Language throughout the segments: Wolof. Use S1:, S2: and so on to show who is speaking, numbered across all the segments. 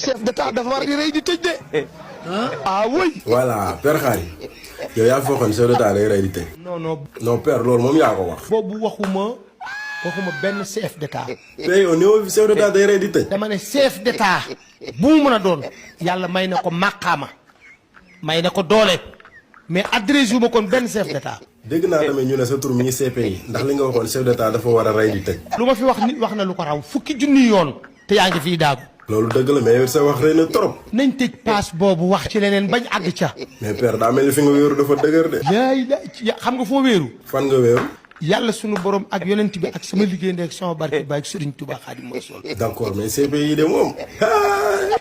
S1: chef d'état dafa war di rey di tëj de. ah oui.
S2: voilà père Khary yow yaa foogoon chef d'état day rey di tëj. non père loolu moom yaa ko wax.
S1: boobu waxuma benn chef d'état.
S2: mais yow néew chef d'état day rey di tëj.
S1: dama ne chef d'état bu mu mën a doon yàlla may na ko màqaama may na ko doole mais adresse yu ma kon benn chef d'état.
S2: dégg naa tamit ñu ne sa tur mi ngi CPI ndax li nga waxoon chef d'état dafa war a rey di tëj.
S1: lu ma fi wax nit wax na lu ko raw fukki junni yoon te yaa ngi fii daagu.
S2: loolu dëgg la mais yow sa wax rëy na trop.
S1: nañ tëj paas boobu wax ci leneen bañ àgg ca.
S2: mais père daa mel ni fi nga wéeru dafa dëgër de.
S1: xam nga foo wéeru.
S2: fan nga wéeru.
S1: yàlla sunu borom ak yonent bi ak sama liggéey ndek sama barke baay Sëriñ Tuubaa Xaadimu Rasuul.
S2: d'accord mais CPI de moom.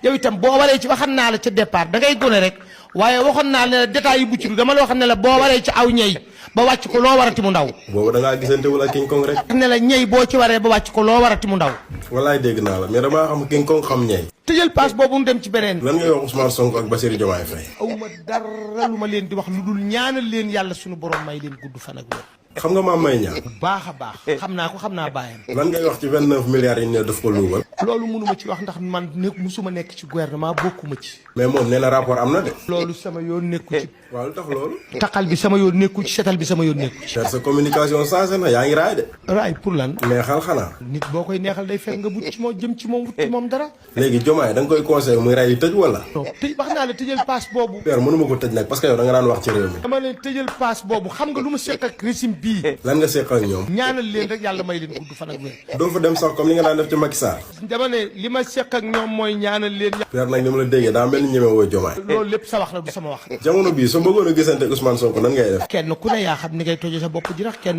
S1: yow itam boo waree ci waxan naa la ca départ da ngay gone rek waaye waxoon naa ne la détails yu bu ci dama la waxoon ne la boo waree ci aw ñey ba wàcc ko loo warati mu ndaw.
S2: boobu da ngaa gisantewul ak King Kong rek.
S1: ne la ñey boo ci waree ba wàcc ko loo warati mu ndaw.
S2: wallaay dégg naa la mais damaa xam King Kong xam ñey.
S1: tëjal paas boobu mu dem ci beneen.
S2: lan ngay wax Ousmane Sonko ak Bassirou Diomaye Faye.
S1: awma dara lu ma leen di wax lu dul ñaanal leen yàlla sunu borom may leen gudd fan ak wér.
S2: xam nga maam may ñaan.
S1: baax a baax. xam naa ko xam naa bàyyam.
S2: lan ngay wax ci 29 milliards yi ne daf ko luubal.
S1: loolu mënuma ci wax ndax man musuma nekk ci gouvernement bokkuma ci.
S2: mais moom nee na rapport am na de.
S1: loolu sama yoon nekku ci.
S2: waaw lu tax loolu.
S1: taqal bi sama yoon nekku ci setal bi sama yoon nekku ci.
S2: sa communication changé na yaa ngi raay de.
S1: raay pour lan.
S2: neexal xanaa.
S1: nit boo koy neexal day fekk nga but ci moom jëm ci moom wut ci moom dara.
S2: léegi Diomaye da nga koy conseillé muy ray di tëj wala.
S1: non tëj wax naa la tëjal paas boobu.
S2: père mënuma ko tëj nag parce que yow da nga daan wax ci réew mi.
S1: dama ne tëjal paas boobu xam nga lu ma seq ak régime bii.
S2: lan nga seq ak ñoom.
S1: ñaanal leen rek yàlla may leen gudd fan ak wér.
S2: doo fa dem sax comme li nga daan def ci Macky Sall.
S1: dama ne li ma seq ak ñoom mooy ñaanal leen.
S2: père nag ni ma la déggee daa mel ni ñeme woo Diomaye.
S1: loolu lépp sa wax la du sama wax.
S2: jamono bii soo bëggoon a gisante Ousmane Sonko nan ngay def.
S1: kenn ku ne yaa xam ni ngay tojee sa bopp ji rax kenn.